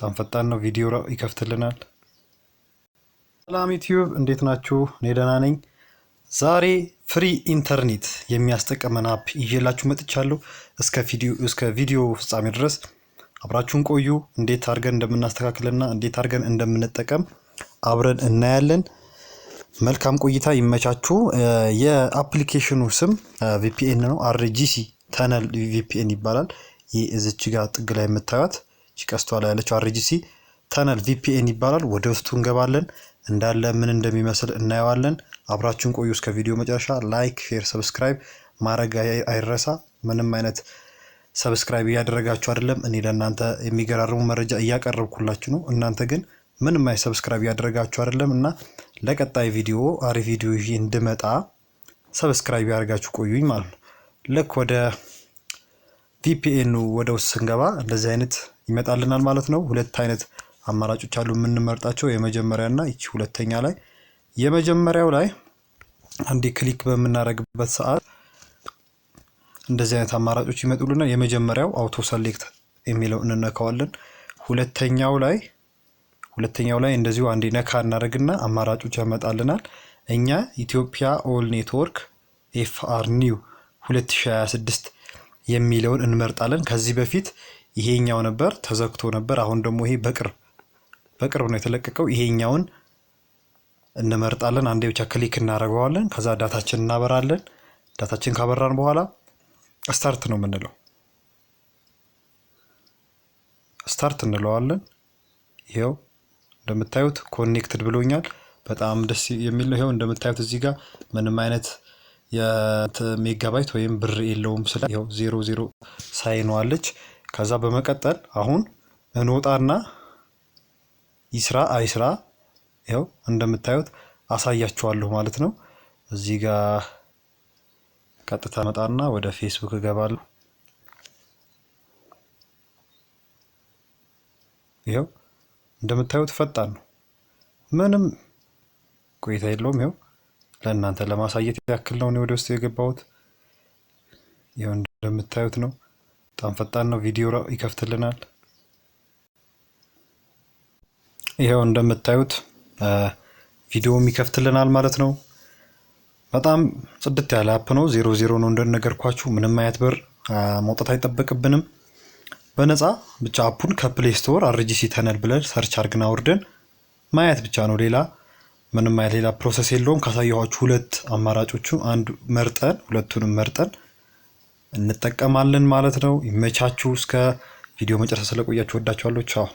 በጣም ፈጣን ነው። ቪዲዮ ይከፍትልናል። ሰላም ዩቲዩብ፣ እንዴት ናችሁ? እኔ ደህና ነኝ። ዛሬ free ኢንተርኔት የሚያስጠቅመን app ይዤላችሁ መጥቻለሁ። እስከ ቪዲዮ ፍጻሜ ድረስ አብራችሁን ቆዩ። እንዴት አድርገን እንደምናስተካክልና እንዴት አድርገን እንደምንጠቀም አብረን እናያለን። መልካም ቆይታ፣ ይመቻችሁ። የ application ኑ ስም VPN ነው። RGC Tunnel VPN ይባላል። ይህ እዚች ጋር ጥግ ላይ የምታዩት ቀስቷ ላይ ያለችው RGC Tunnel VPN ይባላል። ወደ ውስጡ እንገባለን። እንዳለ ምን እንደሚመስል እናየዋለን። አብራችሁን ቆዩ እስከ ቪዲዮ መጨረሻ። Like፣ share፣ subscribe ማድረግ አይረሳ። ምንም አይነት subscribe እያደረጋችሁ አይደለም። እኔ ለእናንተ የሚገራርሙ መረጃ እያቀረብኩላችሁ ነው። እናንተ ግን ምንም አይነት subscribe እያደረጋችሁ አይደለም እና ለቀጣይ ቪዲዮ አሪፍ ቪዲዮ ይዤ እንድመጣ subscribe ያደርጋችሁ ቆዩኝ ማለት ነው። ልክ ወደ VPN ኑ ወደ ውስጥ ስንገባ እንደዚህ አይነት ይመጣልናል ማለት ነው። ሁለት አይነት አማራጮች አሉ የምንመርጣቸው፣ የመጀመሪያ እና ይቺ ሁለተኛ ላይ። የመጀመሪያው ላይ አንዴ click በምናደርግበት ሰዓት እንደዚህ አይነት አማራጮች ይመጡልናል። የመጀመሪያው auto select የሚለው እንነካዋለን። ሁለተኛው ላይ እንደዚሁ አንዴ ነካ እናደርግና አማራጮች ያመጣልናል። እኛ ኢትዮጵያ all network FR new 2026 የሚለውን እንመርጣለን። ከዚህ በፊት ይሄኛው ነበር፣ ተዘግቶ ነበር። አሁን ደግሞ ይሄ በቅርብ በቅርብ ነው የተለቀቀው። ይሄኛውን እንመርጣለን። አንዴ ብቻ click እናደርገዋለን። ከዛ data ችን እናበራለን። Data ችን ካበራን በኋላ start ነው የምንለው። Start እንለዋለን። ይኸው እንደምታዩት connected ብሎኛል። በጣም ደስ የሚል ነው። ይኸው እንደምታዩት እዚህ ጋር ምንም አይነት የሜጋባይት ወይም ብር የለውም። ስለ ይኸው ዜሮ ዜሮ ሳይነዋለች። ከዛ በመቀጠል አሁን እንወጣና ይስራ አይስራ ይኸው እንደምታዩት አሳያችኋለሁ ማለት ነው። እዚህ ጋር ቀጥታ መጣና ወደ ፌስቡክ እገባለሁ። ይኸው እንደምታዩት ፈጣን ነው። ምንም ቆይታ የለውም። ይኸው ለእናንተ ለማሳየት ያክል ነው እኔ ወደ ውስጥ የገባሁት። ይኸው እንደምታዩት ነው። በጣም ፈጣን ነው። ቪዲዮ ይከፍትልናል። ይኸው እንደምታዩት ቪዲዮም ይከፍትልናል ማለት ነው። በጣም ጽድት ያለ app ነው። ዜሮ ዜሮ ነው እንደነገርኳችሁ። ምንም አይነት ብር መውጣት አይጠበቅብንም። በነፃ ብቻ app ኡን ከ Play Store RGC Tunnel ብለን search አድርገን አውርደን ማየት ብቻ ነው። ሌላ ምንም አይነት ሌላ process የለውም። ካሳየኋችሁ ሁለት አማራጮቹ አንዱ መርጠን፣ ሁለቱንም መርጠን እንጠቀማለን ማለት ነው። ይመቻችሁ። እስከ ቪዲዮ መጨረሻ ስለቆያችሁ ወዳችኋለሁ። ቻው።